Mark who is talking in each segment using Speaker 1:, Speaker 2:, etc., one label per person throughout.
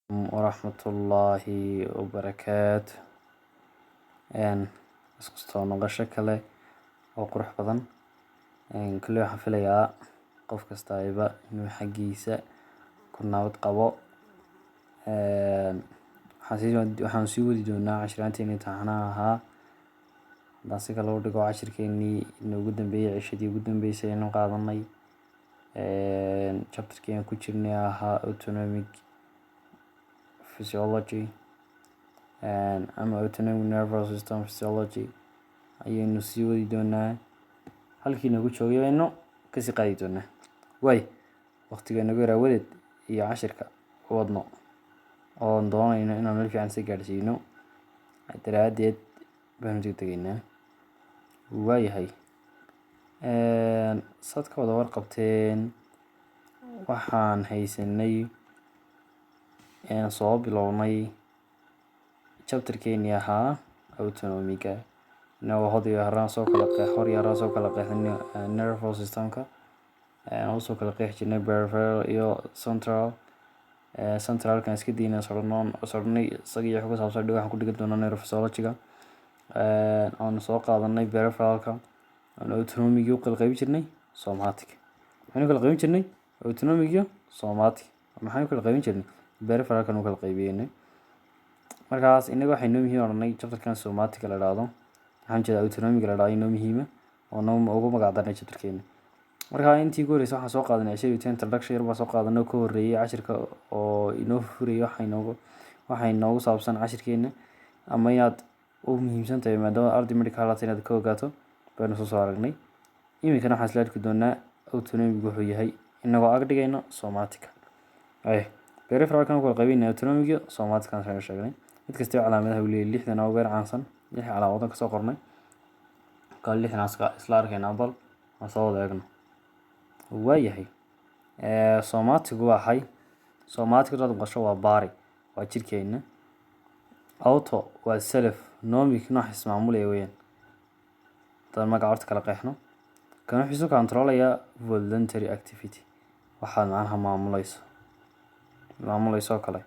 Speaker 1: Waraxmatullaahi wabarakaatu. Isku soo noqosho kale oo qurux badan. Kuley waxaan filayaa qof kastaba inuu xaggiisa ku nabad qabo. Waxaan sii wadi doonaa cashiraanteennii imtixaanaha ahaa. Haddaan si kale u dhigo, cashirkeennii inoogu dambeeyay, cishadii ugu dambeysay aynu qaadanay, chapterkii aan ku jirnay ahaa autonomic physiology ama autonomic nervous system physiology, ayaynu sii wadi doonaa. Halkii noogu joogay baynu kasii qaadi doonaa. Waay waqtiga inagu yar aawadeed iyo cashirka wadno oon doonayno inaan meel fiican sii gaadhsiino daraaddeed baanu degdegaynaa. Waayahay, saad ka wada warqabteen, waxaan haysanay, soo bilownay chapterkeenii ahaa autonomiga, inagoo had iyo horaan soo kala qeex, hor iyo horaan soo kala qeexnay nervous systemka, usoo kala qeexi jirnay peripheral iyo central. Centralkan iska dayna sodhnoon sodhnay isaga iyo ku saabsan dhig waxaan ku dhigi doonaa neurophysiology-ga. Oonu soo qaadanay peripheralka, oonu autonomic u kala qaybin jirnay somatic. Maxaynu kala qaybin jirnay? Autonomic iyo somatic. Maxaynu kala qaybin jirnay? Peripheralkan u kala qaybiyeynay. Markaas inaga waxay noo muhiim odhanay chapterkan somatic la idhaahdo, waxaan jeedaa autonomic la idhahdo, inoo muhiima oo noo ugu magac darnay chapterkeena. Marka intii ku horreysay waxaan soo qaadanay cashir introduction yar baan soo qaadanay oo ka horreeyay cashirka oo inoo furayay waxa inoogu saabsan cashirkeena, ama inaad u muhiimsan tahay maadaama arday medical aad inaad ka ogaato baynu soo aragnay. Iminkana waxaan isla arki doonaa autonomic wuxuu yahay, inagoo ag dhigayno somatic. Ay peripheralkan kala qaybinay autonomic iyo somatic aan soo sheegnay. Mid kasta calaamadaha uu leeyahay, 60 ugu yar caansan, lix calaamadood ka soo qornay. Ka lixdan isla arkaynaa, bal aan soo wada eegno. Waayahay, somatic waa xay? Somatic hadaad maqasho waa body, waa jirkeena. Auto waa self, nomic nooc ismaamulaya weeyaan. Haddaan magaca horta kala qeexno, kan wuxuu isu controlayaa voluntary activity, waxaad macnaha maamulayso oo kale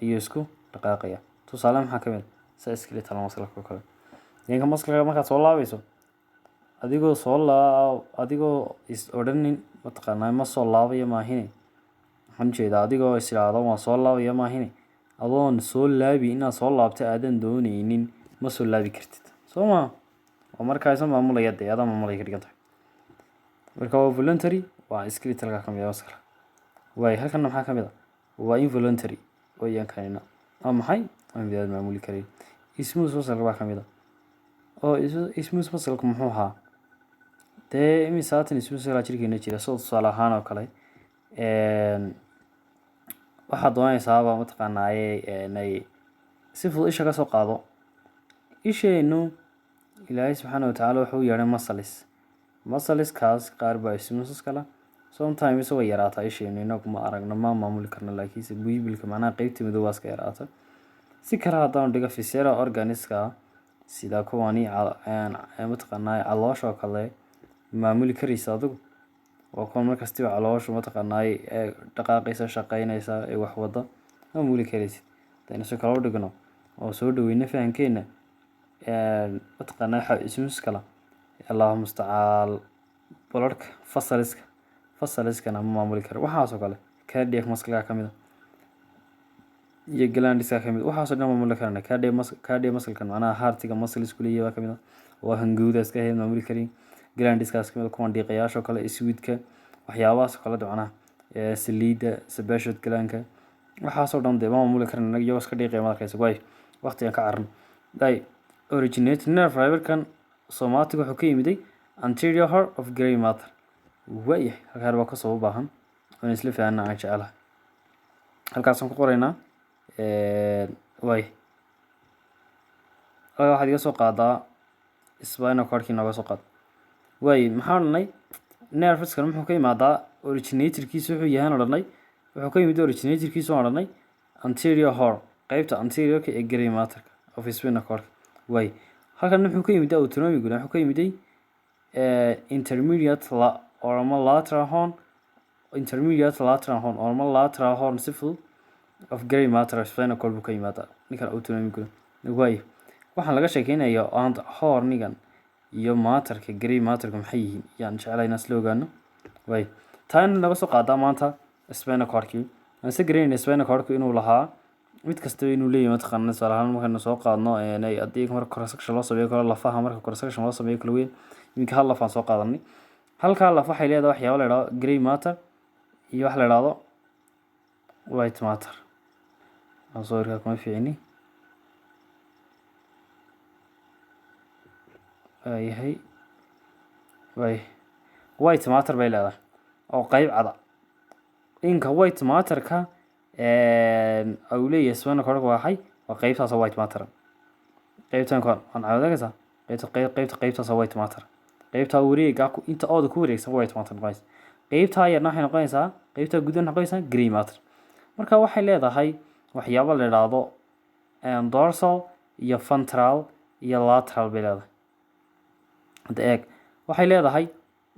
Speaker 1: ayuu isku dhaqaaqaya. Tusaale maxaa ka mid? Sida skeletal muscle oo kale. Ninka muscle markaad soo laabayso, adigoo soo laa, adigoo is odhanin mataqaanaa ma soo laabaya maahine, waxaan ujeedaa adigoo is idhaahdo waan soo laabaya maahine, adoon soo laabi, inaad soo laabto aadan dooneynin, ma soo laabi kartid, soo ma? Oo markaa isa maamulaya dee, adaa maamulaya ka dhigan tahay. Marka waa voluntary, waa skeletalka ka mid ah muscle. Waay, halkan maxaa ka mid ah? Waa involuntary weeyaan kanina. Waa maxay? Waa mid aad maamuli karin. Smooth muscle baa ka mid ah. Oo smooth muscle muxuu ahaa dee? Imisaatan smooth muscle jirkeena jira? Soo tusaale ahaan oo kale, waxaad doonaysaaba mataqaanaaye nay si fudud isha ka soo qaado. Isheenu Ilaahay subxaana watacaala wuxuu u yeedhay muscles. Muscleskaas qaar baa smooth kala. Sometimes way yaraataa isheenu, inagu ma aragno, ma maamuli karno, laakiinse pupilka, macnaha qeybta madow, waa iska yaraata. Si kale haddaan dhigo, visceral organska sida kuwani mataqaanaa caloosha oo kale, maamuli karaysa adigu? Waa kuwan markastiba calooshu mataqaanaa ee dhaqaaqaysa, shaqeynaysa, ee wax wada, maamuli karaysid. Haddaynu si kale u dhigno oo soo dhaweyno fahankeena, mataqaanaa waxa smooth kala, Allahu mustacaal, bloodka vesselska, vesselskana ma maamuli karo. Waxaasoo kale cardiac muscle ka mid ah iyo glandska ka mid, waxaasoo dhan maamuli karana. Cardiac muscle-kan, macnaha heartiga muscles ku leeyahay, baa ka mid ah oo hangowda iska ahayd, maamuli karin. Glandskaas ka mid ah, kuwan dhiiqayaasha oo kale, sweetka, waxyaabahaas oo kale, macnaha saliidda sebaceous glandka, waxaasoo dhan dee ma maamuli karin iyagoo iska dhiiqaya. Ma arkaysa? Waay, waqtigan ka cararno. Ay originated nerve fiberkan somatic wuxuu ka yimiday anterior horn of grey matter. Waayahay, halkaa baa kasoo u baahan oon isla fahanna aan jecelahay, halkaasaan ku qoraynaa. Waay, halkaa waxaad iga soo qaadaa spinal cordkii nooga soo qaad. Waay, maxaa odhanay? Nerveskan muxuu ka imaadaa? Originatorkiisu wuxuu yahaan odhanay, wuxuu ka yimid originatorkiisu waan odhanay anterior horn, qeybta anteriorka ee grey matterka of spinal cordka. Waay, halkan wuxuu ka yimid autonomicuna, wuxuu ka yimiday intermediate la or ama lateral horn, intermediate lateral horn or ama lateral horn. Si fudud Of grey matter spinal cord buu ka yimaadaa ninkan autonomic. Waayo, waxaan laga sheekeynayaa and hornigan iyo matterka, grey matterka, maxay yihiin, yaan jeclahay inaan isla ogaano. Waayo, taan naga soo qaadaa maanta spinal cordkii aan isa garanayna. Spinal cordku inuu lahaa mid kastaba inuu leeyahay, mataqaana, tusaale ahaan markaynu soo qaadno, haddii marka cross section loo sameeyo kale, lafaha marka cross section loo sameeyo kala weyn. Iminka hal laf aan soo qaadanay. Halkaa laf waxay leedahay waxyaabo la idhahdo grey matter iyo wax la idhahdo white matter. Aan sawirkaa kuma fiicini. Waayahay, waay, white matter bay leedahay oo qeyb cada. Inka white matterka uu leeyahay spinal cord waxay waa qeybtaas oo white matter. Qeybtan kan waan caawinaysaa, qeybta qeybta qeybtaas oo white matter, qeybta wareega inta ooda ku wareegsan white matter noqonaysa. Qeybta yarna waxay noqonaysaa, qeybta gudaha noqonaysaa grey matter. Marka waxay leedahay waxyaabo la idhaahdo dorsal iyo ventral iyo lateral bay leedahay. Hadda eeg, waxay leedahay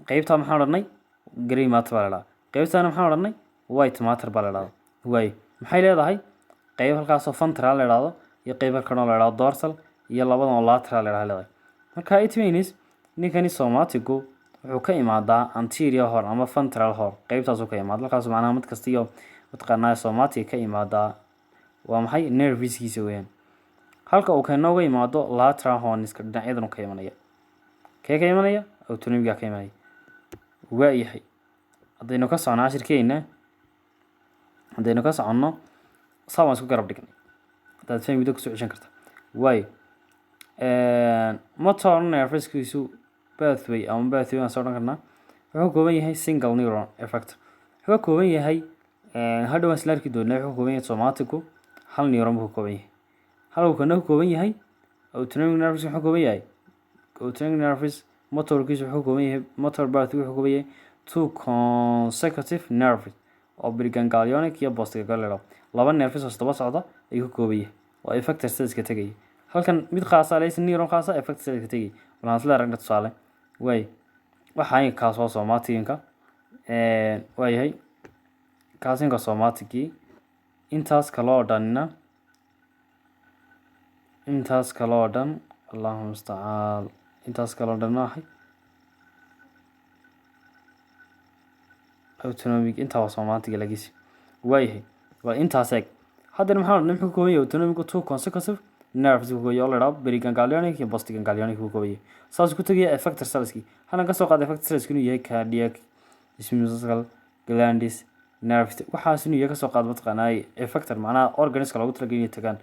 Speaker 1: qeybta maxaan odhanay? Grey matter baa la idhahdaa. Qeybtana maxaan odhanay? White matter baa la idhahdaa. Waayo, maxay leedahay? Qeyb halkaasoo ventral la idhahdo iyo qeyb halkan oo la idhahdo dorsal iyo labadan oo lateral la idhahdo leedahay. Marka it means ninkani somaticgu wuxuu ka imaadaa anterior horn ama ventral horn, qeybtaasuu ka imaada halkaas. Macnaha mid kasta iyo mataqaanaa somatic ka imaadaa waa maxay? Nerveskiisa weeyaan. Halka uu kanooga imaado lateral horniska, dhinacyadan ka imanaya. Kee ka imanaya? Autonomicga ka imanaya. Waayahay, haddaynu ka socono cashirkeena, haddaynu ka soconno, saa waan isku garab dhignay. Haddaad fahmi muddo kusoo ceshan karta. Waayo, motor nerveskiisu pathway ama pathway waan soo odhan karnaa, wuxuu ka kooban yahay single neuron effector. Wuxuu ka kooban yahay, hadhow waan isla arki doonaa, wuxuu ka kooban yahay somaticku hal neuron buu ka kooban yahay. Halka uu kana ka kooban yahay autonomic nervous, wuxuu ka kooban yahay autonomic nervous motorkiisu wuxuu ka kooban yahay, motor pathway wuxuu ka kooban yahay two consecutive nerves oo preganglionic iyo postganglionic, laba nerves oo isdaba socda ayuu ka kooban yahay oo effector cellska tegaya. Halkan mid khaasa leysa, neuron khaasa effector cellska tegaya. Bal aan isla aragna tusaale. Waay, waxaa kaas waa somaticka. Waayahay, kaasinka somaticii, intaas kaloo dhanna, intaas kaloo dhan, Allahu mustacaal, intaas kaloo dhan waxay autonomic. Intaa waa somatic lagisi. Waayahay, waa intaas. Eeg haddana maxaa odhanay? Muxuu ka kooban yahay autonomic? Two consecutive nerves buu kooban yahay oo la idhaahdo preganglionic iyo postganglionic buu kooban yahay. Saas ku tegaya effector cellski. Halkan kasoo qaada effector cellski inuu yahay cardiac, muscle, glands, nerves, waxaas inuu yahay kasoo qaado, mataqaanaa, effector, macnaha organska loogu talagalay inay tagaan.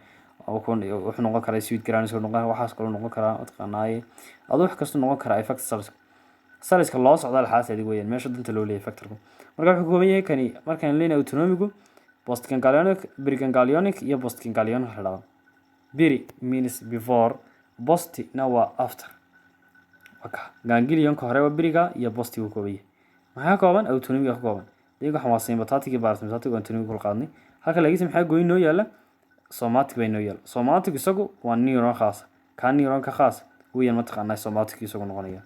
Speaker 1: Wuxuu noqon karaa sweat glands, wuxuu noqon, waxaas kaloo noqon karaa, mataqaanaa, aduu wax kastuu noqon karaa effector cells. Cellska loo socda alxaas adig weeyaan meesha danta loo leeyahay effectorku. Marka wuxuu ka kooban yahay kani, markaan leenahay autonomigu, postganglionic, preganglionic iyo postganglionic la dhahdo. Pre means before, post na waa after. Waka ganglionka hore waa prega iyo posti uu kooban yahay. Maxaa ka kooban? Autonomiga ka kooban. Iyaga waxaan waa sympathetic iyo parasympathetic oo autonomic kula qaadnay. Halka laakiinse maxaa goyn noo yaala? Somatic bay noo yaala. Somatic isagu waa neuron khaasa, kaa neuronka khaas weeyaan, mataqaanaa, somatic isagu noqonaya.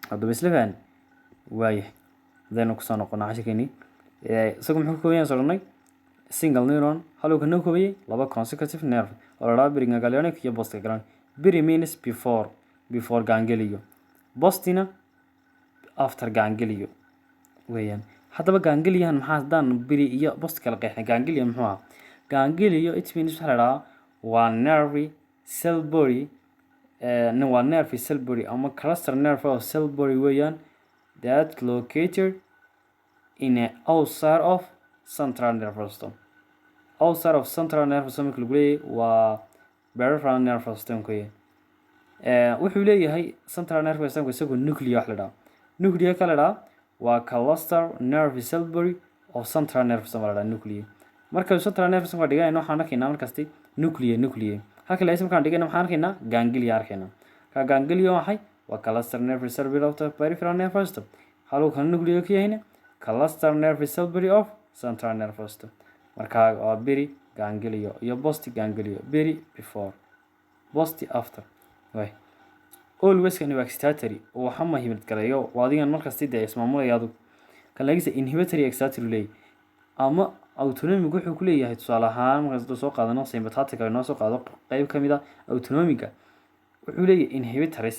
Speaker 1: Haddaba isla fahan. Waayahay, hadaynu kusoo noqono cashirkeenii, isagu muxuu ka kooban yahay? Soo single neuron. Haluu kana koobayay laba consecutive nerve oo la dhahdo preganglionic iyo postganglionic. Pre means before, before ganglio, postina after ganglio weeyaan. Haddaba ganglion maxaa? Haddaan pre iyo post kala qeexnay, ganglion muxuu ahaa? Ganglio, it means, waxaa la dhahaa waa nerve cell body, waa nerve cell body ama cluster nerve of cell body weeyaan, that located in a outside of central nervous system. Outside of central nervous system marka lagu leeyahay waa peripheral nervous system weeyaan. Wuxuu leeyahay central nervous system isagoo nuclei wax la dhaho. Nuclei ka la dhaha waa cluster nerve cell body of central nervous system la dhaha nuclei. Marka central nervous system dhiganayno, waxaan arkaynaa markasti nuclei. Nuclei halka la markaan dhigayno, waxaan arkaynaa ganglia arkaynaa. Ka ganglia waxay waa cluster nerve cell body of the peripheral nervous system. Haluu kan nuclei ka yahayna cluster nerve cell body of central nervous system. Marka waa pre ganglio iyo post ganglio, pre before, post after. Way always kan waa excitatory oo waxa ma hibid galayo, waa adigan markasti dee ismaamulaya adigu. Kan lagisa inhibitory excitatory leeyahay ama Autonomic wuxuu ku leeyahay, tusaale ahaan, markaan soo qaadano sympathetic, inoo soo qaado qeyb ka mid a autonomic-ga, wuxuu leeyahay inhibitory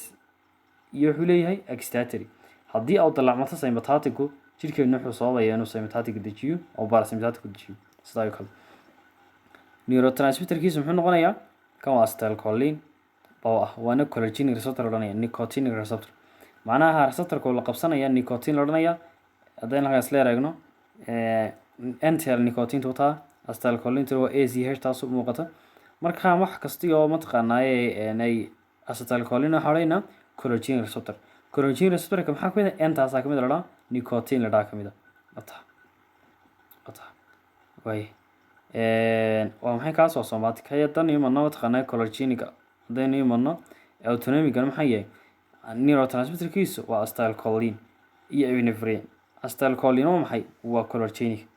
Speaker 1: iyo wuxuu leeyahay excitatory. Haddii uu dalacmato sympathetic-ku, jirkeenu wuxuu sababaya inuu sympathetic dejiyo oo parasympathetic dejiyo. Sidaa oo kale neurotransmitterkiisu muxuu noqonayaa? Kan waa acetylcholine oo ah, waana cholinergic receptor odhanaya, nicotinic receptor. Macnaha receptorka la qabsanaya nicotine la odhanaya. Haddaynu halkaas la eegno, N-terminal nicotine wataa, acetylcholine waa ACH, taas u muuqata. Marka wax kasti oo mataqaanaaye ay acetylcholine waxaa odhanaynaa cholinergic receptor. Cholinergic receptorka maxaa kamid ah? N taasaa kamid la dhahaa, nicotine la dhahaa kamid ah. Wata wata way waa maxay kaas? Waa somatic. Haddaynu imadno mataqaanaa cholinergic, haddaynu imadno autonomicana, maxaa yahay neurotransmitterkiisu? Waa acetylcholine iyo epinephrine. Acetylcholine waa maxay? Waa cholinergic.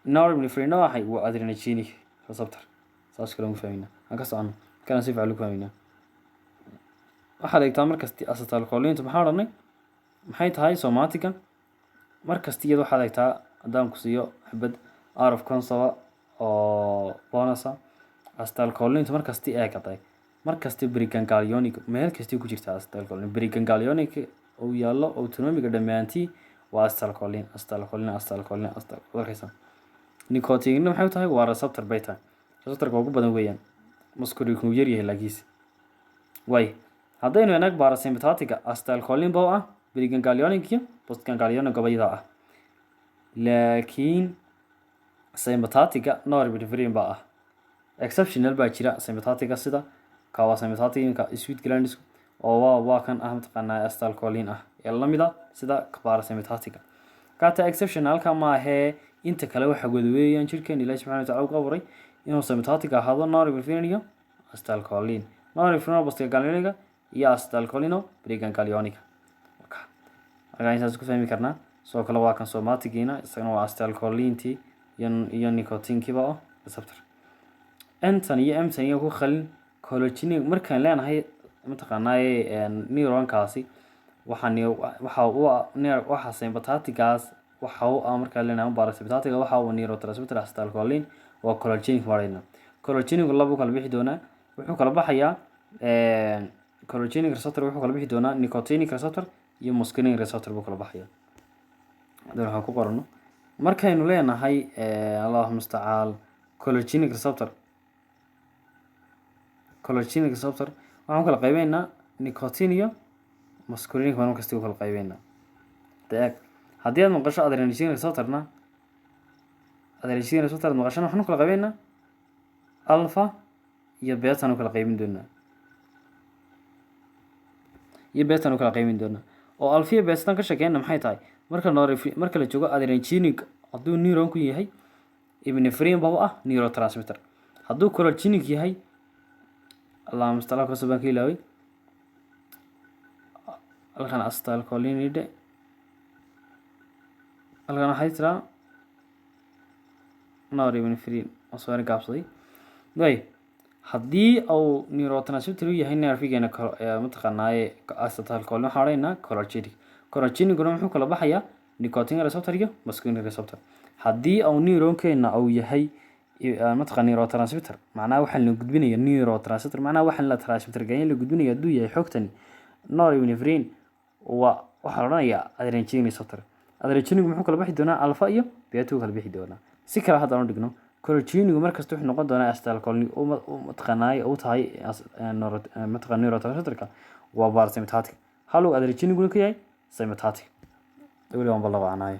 Speaker 1: Norepinephrine waa maxay? Waa adrenergic receptor. Saas kale ugu fahmayna. Aan ka socono kana si fiican ugu fahmaynaa. Waxaad eegtaa markasti acetylcholine maxaa odhanay, maxay tahay somatic-ga markasti iyada. Waxaad eegtaa, haddaan ku siiyo xabad out of concept oo bonus ah, acetylcholine markasti eeg haday markasti preganglionic meel kasti ku jirta. Acetylcholine preganglionic uu yaallo autonomic-ga dhammaantii waa acetylcholine, acetylcholine, acetylcholine, acetylcholine arkaysa. Nicotine maxay tahay? Waa receptor bay tahay, receptorka ugu badan weeyaan. Muscarinic uu yar yahay laakiinse way. Haddaynu enag parasympathetic-ga, acetylcholine baa ah preganglionic iyo postganglionic gabayada ah, laakiin sympathetic-ga norepinephrine baa ah. Exceptional baa jira sympathetic-ga, sida ka waa sympathetic-ka sweat glands oo waa kan ah mataqaanaa acetylcholine ah ee lamid ah sida parasympathetic-ga. Kaata exceptionalka ma ahee, inta kale waxa wada weeyaan jirkeen Ilaahi subxana wa tacala u abuuray inuu sympathetic ahaado norepinephrine iyo acetylcholine, norepinephrine postganglionic iyo acetylcholine preganglionic. Marka intaas ku fahmi karnaa. Sidoo kale waa kan somatic-giina, isagana waa acetylcholine iyo nicotinkiiba oo receptor. N-tan iyo M-tan iyo ku khalin cholinergic. Markaan leenahay mataqaanaaye neuronkaasi, waxaa waxa u waxa sympathetic-gaas waxa u ah, markaan leenahay parasympathetic waxa uu neurotransmitter acetylcholine, waa cholinergic marayna. Cholinergic laba kala bixi doonaa. Wuxuu kala baxayaa cholinergic receptor, wuxuu kala bixi doonaa nicotinic receptor iyo muscarinic receptor buu kala baxayaa. Haddana waxaan ku qorano, markaynu leenahay, Allahu mustacaal, cholinergic receptor, cholinergic receptor waxaan kala qaybeynaa nicotine iyo muscarinic baan kasta u kala qaybeynaa. De eeg, haddii aad maqasho adrenergic receptorna, adrenergic receptor aad maqashana, waxaan u kala qaybeynaa alpha iyo beta u kala qaybin doonaa, iyo beta u kala qaybin doonaa. Oo alpha iyo beta ka sheekeyna maxay tahay? Marka marka la joogo adrenergic, hadduu neuronku yahay, epinephrine baa u ah neurotransmitter. Hadduu cholinergic yahay, Allahuma mustacaan, kaso baan ka ilaaway halkan, acetylcholine halkan waxay tiraa norepinephrine oo soo gaabsaday way. Haddii uu neurotransmitter u yahay nervigeena mataqaanaaye acetylcholine, waxaan odhanaynaa cholinergic. Cholinergicguna muxuu kala baxayaa? Nicotine receptor iyo muscarinic receptor. Haddii uu neuronkeena uu yahay mataqaan neurotransmitter, macnaha waxaan la gudbinaya neurotransmitter, macnaha waxaan la transmitter gayn la gudbinaya hadduu yahay xogtani norepinephrine, waa waxaa la odhanayaa adrenergic receptor. Adrenergic muxuu kala bixi doonaa? Alpha iyo beta uu kala bixi doonaa. Si kale haddaan u dhigno, cholinergic markasta wuxuu noqon doonaa acetylcholine mataqaanaa u tahay mataqaan neurotransmitterka waa parasympathetic, haluu adrenergicguna ka yahay sympathetic. Weli waan balaqacnaayo,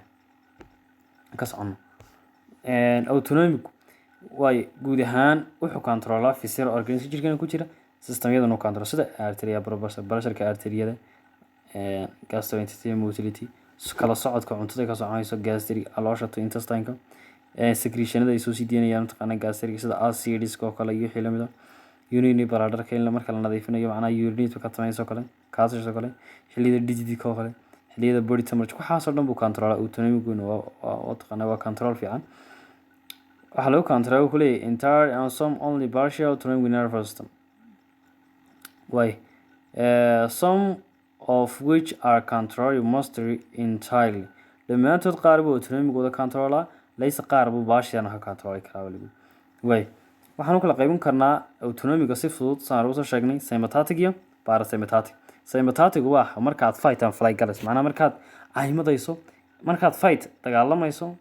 Speaker 1: ka socono. Autonomic way guud ahaan wuxuu controlaa visceral organs jirkeena ku jira, systemyadan uu control, sida arteria pressureka arteriyada, gastrointestinal motility, kala socodka cuntada ka soconayso gastric caloosha to intestineka, secretionada ay soo sii deynayaan mataqaana gastric, sida acids oo kale iyo wixii lamid ah, urinary bladderka in marka la nadiifinayo, macnaha urinate ka samayso oo kale, kaasoo kale, xilliyada dhididka oo kale, xilliyada body temperature, waxaasoo dhan buu controlaa. Autonomicguna waa mataqaana waa control fiican. Waxaa lagu control ku leeyahay entire and some only partial autonomic nervous system way, some of which are controlled mostly entirely. Dhammaantood qaar buu autonomicooda controlaa. Layse qaar buu baashiyan wax ka controli karaa waligu. Way waxaan u kala qaybin karnaa autonomiga si fudud, saan ugu soo sheegnay, sympathetic iyo parasympathetic. Sympathetic waa markaad fight and flight galayso, macnaha markaad caymadayso, markaad fight dagaalamayso,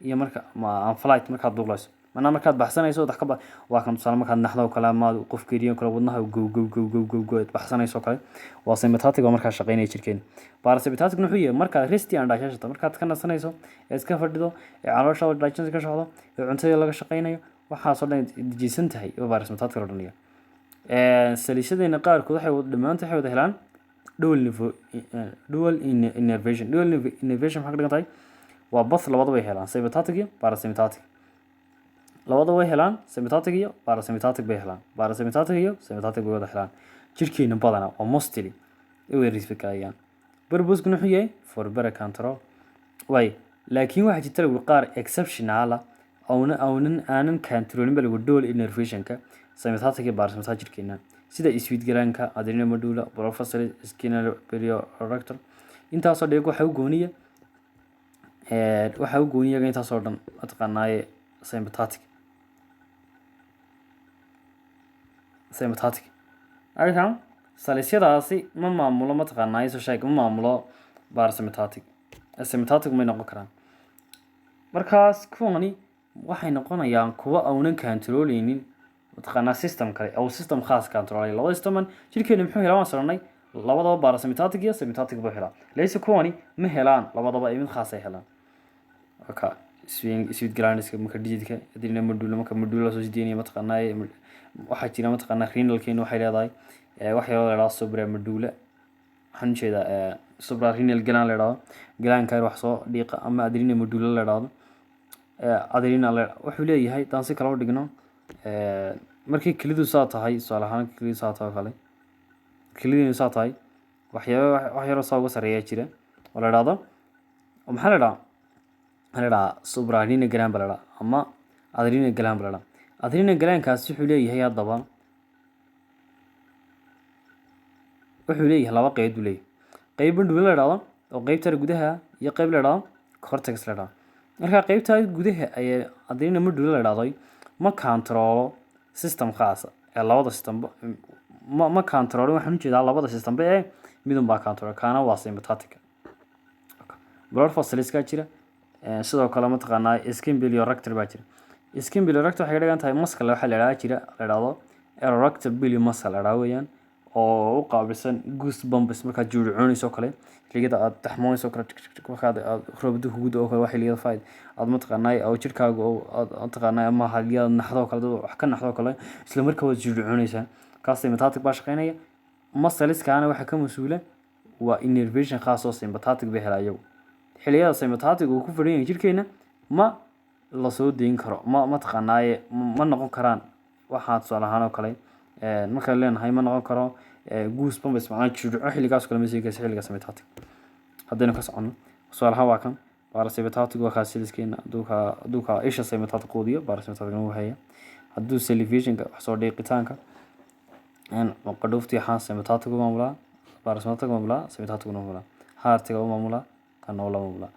Speaker 1: iyo marka ma flight markaad duulayso, macnaha markaad baxsanayso wax ka ba. Waa kan tusaale, markaad naxdo oo kale ama qof keliya kale wadnaha go go go go go go aad baxsanayso oo kale, waa sympathetic oo markaa shaqeynaya jirkeena. Parasympathetic wuxuu yahay markaad rest and digestion, markaad ka nasanayso ee iska fadhido, ee caloosha digestion ka socdo, ee cuntada laga shaqeynayo, waxaasoo dhan dejisan tahay oo parasympathetic la odhanaya. Saliishadeena qaarkood waxay dhammaantood waxay wada helaan dual innervation. Dual innervation maxaa ka dhigan tahay? Waa both, labadaba way helaan, sympathetic iyo parasympathetic labadaba way helaan, sympathetic iyo parasympathetic bay helaan, parasympathetic iyo sympathetic bay wada helaan. Jirkeena badana oo mostly ay wada risfikayaan. Purpose-kuna wuxuu yahay for better control way. Laakiin waxaa jirta lagu qaar exceptional ah oona awnan aanan controlin ba lagu dual innervationka sympathetic iyo parasympathetic jirkeena, sida sweat glandka, adrenal medulla, professor skin piloerector. Intaasoo dhan waxaa u gooniya intaasoo dhan mataqaanaaye sympathetic. Arkan salisyadaasi ma maamulo, mataqaanaaye soo sheeg, ma maamulo parasympathetic, sympathetic may noqon karaan. Markaas kuwani waxay noqonayaan kuwo aunan controleynin mataqaanaa system kale oo system khaas controlaya. Labada systeman jirkeena muxuu helaa? Waan soconay, labadaba parasympathetic iyo sympathetic buu helaa. Layse kuwani ma helaan labadaba, ee mid khaas ay helaan. Marka sweat glandska, marka dhididka, adrenal medulla, marka medulla soo sideynaya, mataqaanaa waxaa jira mataqaanaa renalkeena waxay leedahay wax yaroo la idhahdo supra medulla, waxaan ujeedaa suprarenal gland la idhahdo, glandka yar wax soo dhiiqa, ama adrenal medulla la idhahdo. Adrenal wuxuu leeyahay, haddaan si kale u dhigno, markii kelidu saa tahay, tusaale ahaan kelidu saa tahay oo kale, kelidiinu saa tahay, waxyaaba wax yaroo saa uga sarreeya jira oo la idhahdo, oo maxaa la idhaha? Waxaa la idhahaa suprarenal gland ba la idhaha ama adrenal gland ba la idhaha. Adrenal glandkaasi wuxuu leeyahay, haddaba wuxuu leeyahay laba qeyb buu leeyahay: qeyb medulla la idhahdo oo qeybta gudaha, iyo qeyb la idhahdo cortex la idhahdo. Marka qeybta gudaha ayaa adrenal medulla la idhahdo ma controlo system khaasa ee labada system ma controlo, waxaan ujeedaa labada systemba ee midun baa control, kaana waa sympathetic. Blood vessels jira sidoo kale, mataqaanaa skin piloerector baa jira. Skin piloerector waxay ka dhigan tahay muscle waxaa la idhaha jira la idhahdo erector pili muscle la idhaha weeyaan, oo u qaabilsan goose bumps, markaad juurcoonayso oo kale, xilliyada aad taxmoonayso oo kale, tik tik tik, markaad aad roobdu kugu da'o oo kale, waa xilliyada fight aad mataqaanaa oo jirkaaga oo aad mataqaanaa, ama xilliyada naxdo oo kale, dad wax ka naxdo oo kale, isla markaa waad juurcoonaysaa. Kaas sympathetic baa shaqeynaya. Muscleskaana waxaa ka mas-uula waa innervation khaas oo sympathetic bay helaa iyagu. Xilliyada sympathetic uu ku fadhiyan yahay jirkeena ma la soo deyn karo, ma mataqaanaaye ma noqon karaan. Waxaa tusaale ahaan oo kale markaan leenahay ma noqon karo goose bumps, macnaha jidhco xilligaas kale ma sii karaysa xilliga sympathetic. Haddaynu ka soconno, tusaale ahaan waa kan parasympathetic, waa kaas siliskeena. Hadduu kaa isha sympathetic quudiyo, parasympathetic wuu haya. Hadduu salivationka, wax soo dhiiqitaanka, qadhuuftii, waxaan sympathetic u maamulaa, parasympathetic u maamulaa, sympathetic u maamulaa, heartiga u maamulaa, kana ula maamulaa,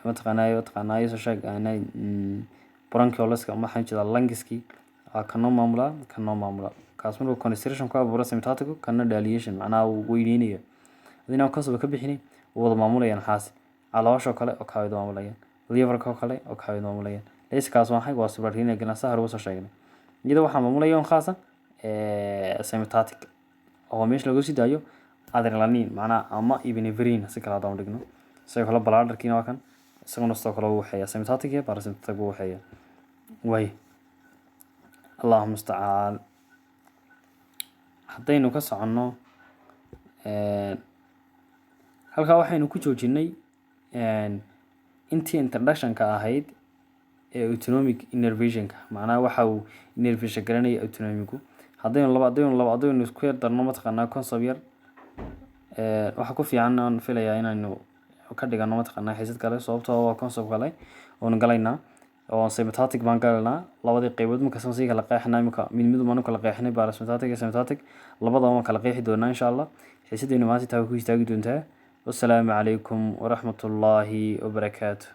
Speaker 1: mataqaanaa soo sheeg bronchioleska, waxaan jeedaa lungiskii, kanoo maamulaa, kanoo maamulaa. Kaas markuu constriction ku abuuro sympathetic, kana dilation, macnaha wuu weyneynaya, adina kasaba ka bixini, wuu wada maamulayaan. Xaasi caloosha kale oo kaa wada maamulayaan, liverka oo kale oo kaa wada maamulayaan. Layskaas waa maxay? Waa suprarenal gland, saa hore uga soo sheegnay. Iyada waxaa maamulaya on khaasa sympathetic, oo meesha lagu sii daayo adrenaline, macnaha ama epinephrine si kale haddaan u dhigno. Sidoo kale bladderkiina waa kan, isaguna sidoo kale wuu waxeeyaa sympathetic iyo parasympathetic buu waxeeyaa. Way, Allahu mustacaan. Haddaynu ka soconno halkaa waxaynu ku joojinay intii introductionka ahayd ee autonomic innervationka, macnaha waxa uu innervation garanaya autonomicgu. Haddaynu laba haddaynu isku yar darno, mataqaanaa concept yar, waxa ku fiican aan filayaa inaynu ka dhigano mataqaanaa xiisad kale, sababtoo waa concept kale oonu galaynaa oo sympathetic baan galaynaa. Labadii qaybood markasta sii kala qeexnaa, imika mid mid baan u kala qeexnay, parasympathetic iyo sympathetic, labadaba waan kala qeexi doonaa insha Allah. Xiisaddeenu maanta taa ku istaagi doontaa. Wassalaamu calaykum waraxmatullaahi wabarakaatu.